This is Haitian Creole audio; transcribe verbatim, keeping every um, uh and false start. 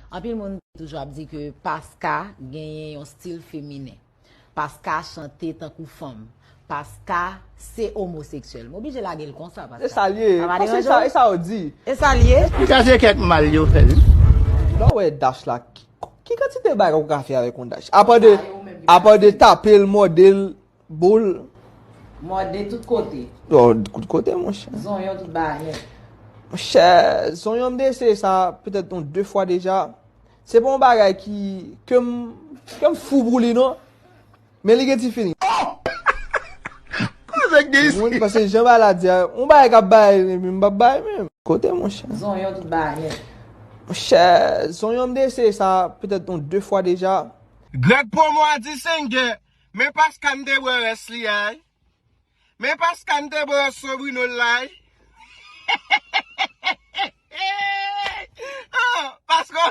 Anpil moun toujou ap di ke Paska genyen yon stil feminen. Paska chante tankou fanm. Paska se omoseksyèl. M oblije lage l konsa, Paska. E sa l ye. Sa pa deranje w? E sa yo di. E sa l ye. Li ka se kèk mal yo fè l. Lè w wè Dash la, ki, ki kantite bagay ou ka fè avèk yon Dash? Apa de, apa de tape l, mòde l, boule. Mòde tout kote. Oh, tout kote, monchè. Zonyon tout bagay. Monchè, zonyon m te eseye sa petèt yon de fwa deja. Se pa yon bagay ki, ke m, ke m fou pou li, non. Men li gen ti feeling. Koze k gen isi? Moun, paske jan bagay la di a, yon bagay k ap bay, epi m p ap bay menm. Kote, monchè? Zonyon tout bagay. Monchè, zonyon m te eseye sa petèt yon de fwa deja. Greg Pomo a di Sengè, men Paska m te bwè rès li a. Men Paska m te bwè rès Sobrino la. Ah, Paska